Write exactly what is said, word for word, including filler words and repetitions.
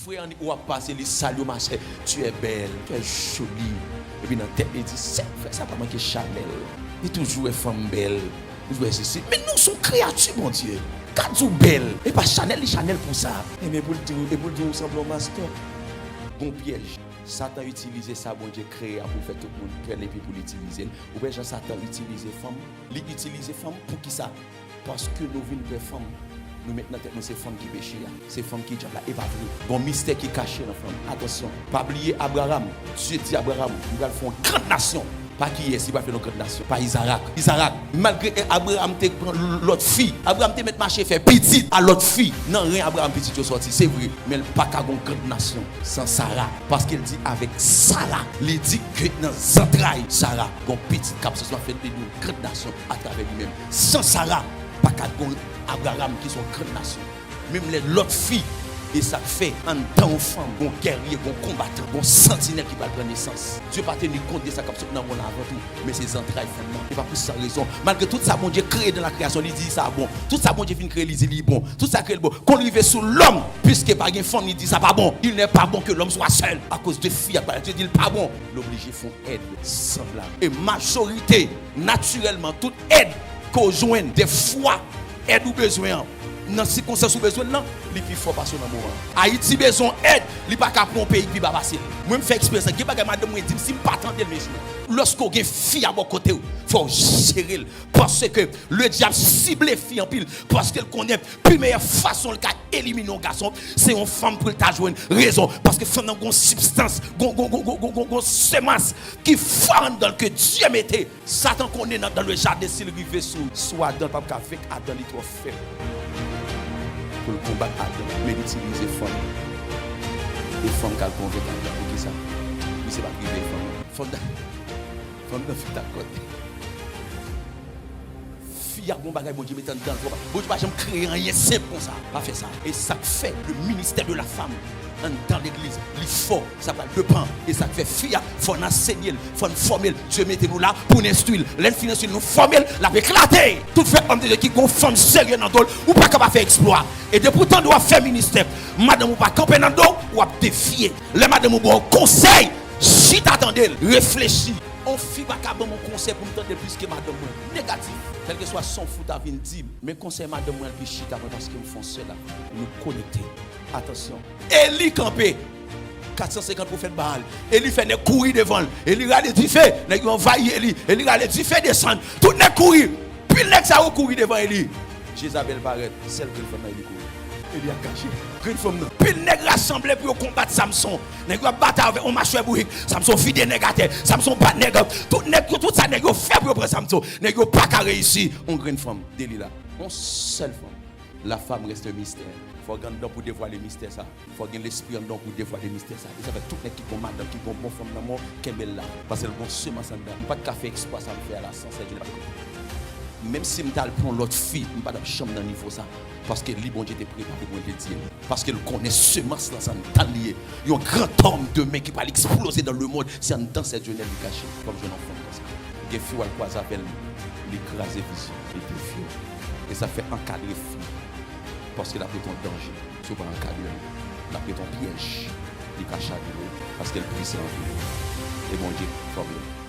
Frè annik ou ap pase, li salye w, ma chè, tu es belle, tu es jolie. Epi nan tèt li di, sèl frè sa pa manke chanèl. Li toujou wè fanm bèl. Li toujou wè sesi. Men nou se yon kreyati Bondye. Gad ou bèl. E pa chanèl, li chanèl pou sa. E men pou l di w, e pou l di w ou sanble yon mastòp. Gon pyèj. Satan itilize sa Bondye kreye a pou l fè tout moun pè l epi pou l itilize l. Ou wè jan Satan itilize fanm? Li itilize fanm pou ki sa? Paske nou vin pè fanm. Nou met nan tèt nou se fanm ki peche a. Se fanm ki dyab la. E pa vre. Gon mistè ki kache nan fanm. Atansyon. Pa bliye Abraram. Dye di Abraram, m pral fè yon grann nasyon. Pa kiyès li pral fè yon grann nasyon? Pa Izarak. Izarak, malgre Abraram te pran lòt fi, Abraram te mèt mache fè pitit a lòt fi. Nan ren Abraram pitit yo sòti, se vre. Men l pa ka gon grann nasyon san Sara. Paske l di avèk Sara, li di ke nan zantray Sara, gon pitit k ap sòti, m ap fè de nou yon grann nasyon atravè li menm. San Sara, pa ka gon Abraram ki se yon grann nasyon. Menm lè lòt fi, e sa k fè anndan yon fanm, gon gèrye, gon konbatan, gon santinèl ki pral pran nesans. Dye pa teni kont de sa k ap sot nan wonn avan tou, men se zantray fanm nan. E pa pou san rezon. Malgre tout sa Bondye kreye dans la création, li di sa bon. Tout sa Bondye fin kreye, li di li bon. Tout sa kreye, li bon. Kon l rive sou lòm, piske pa gen fanm, li di sa pa bon. Il n'est pas bon que l'homme soit seul. Akoz de fi a, Dye di l pa bon. L oblije fè yon èd sanblab. E majorite, natirèlman, tout èd ke w jwenn, defwa, èd ou bezwen an, nan sikonstans ou bezwen l lan, li pi fò pase w nan moman an. Ayiti bezwen w èd, li pa ka pran yon peyi ki pi ba pase l. Mwen, m fè eksperyans lan. Gen bagay madanm mwen di m, si m pa tande l, mezanmi. Lòske w gen fi a bò kote w, fò w jere l. Paske le dyab sible fi anpil. Paske l konnen pi meyè fason l ka elimine yon gason, se yon fanm pou l ta jwenn rezon. Paske fanm nan gon sibstans, gon, gon, gon semans ki fò anndan l ke Dye mete. Satan konnen nan, dans le jardin, si l rive sou, sou Adan, l p ap ka venk Adan, li twò fèb pou l konbat Adan. Men l itilize fanm. E fanm k al konvenk Adan. Poukisa? Misye pa t rive fanm nan. Fanm nan, fanm nan fè ta kòd. Fi a gon bagay Bondye mete anndan l twò. Bondye pa janm kreye anyen senp konsa. Pa fè sa. E sa k fè le ministère de la femme anndan legliz, li fò. Sa pral depan. E sa k fè fi a, fò n ansenye l, fò n fòme l. Dye mete nou la pou n enstwi l. Lè n fin enstwi l, nou fòme l, l ap eklate. Tout frè òm de Dye ki gon fanm serye nan do l, ou pa ka pa fè eksplwa. E depi w tande w ap fè ministè, madanm ou pa kanpe nan do w, w ap devye. Lè madanm ou ba w konsèy, chita tande l, reflechi. On fi pa ka ban m yon konsèy pou m tande l plis ke madanm mwen. Negatif. Kèlkeswa sa w fout a vin di m, men konsèy madanm mwen an pi chita mwen paske m fè yon sèl afè. Nou konekte. Atansyon. Eli kanpe. Kat san senkant pwofèt Baal. Eli fè nèg kouri devan l. Eli rale dife. Nèg yo anvayi Eli. Eli rale dife desann. Tout nèg kouri. Pil nèg sa yo kouri devan Eli. Jezabèl parèt. Sèl grenn fanm nan Eli kouri. Eli ap kache. Grenn fanm nan. Pil nèg rasanble pou yo konbat Samson. Nèg yo ap batay avèk yon machwè bourik. Samson vide nèg atè. Samson bat nèg. Tout nèg yo, tout sa nèg yo fè pou yo pran Samson. Nèg yo pa ka reyisi. Yon grenn fanm, Delila. Yon sèl fanm. La femme reste un mystère. Fò gen anndan pou devwale mistè sa. Fò gen lespri anndan pou devwale mistè sa. E sa fè tout nèg ki gon madanm, ki gon bon fanm nan men w, kenbe l la. Paske l gon semans anndan. M pa t ka fè eksplwa sa m fè a la san sèvi l pa t. Menm si m t al pran lòt fi, m pa t ap janm nan nivo sa. Paske li Bondye te prepare pou mwen, te di l. Paske l konnen semans lan se anndan l li ye. Yon grand homme demen ki pral eksploze dans le monde, se anndan sè Dionel li kache. Fò m jwenn yon fanm konsa. Gen fi w al kwaze avè l, li kraze vizyon, li devye w. E sa fè ankadre fi. Paske l ap rete yon danje. Si w pa ankadre l, l ap rete yon pyèj. Li ka chavire w. Paske l pwisan anpil. E Bondye fòme l.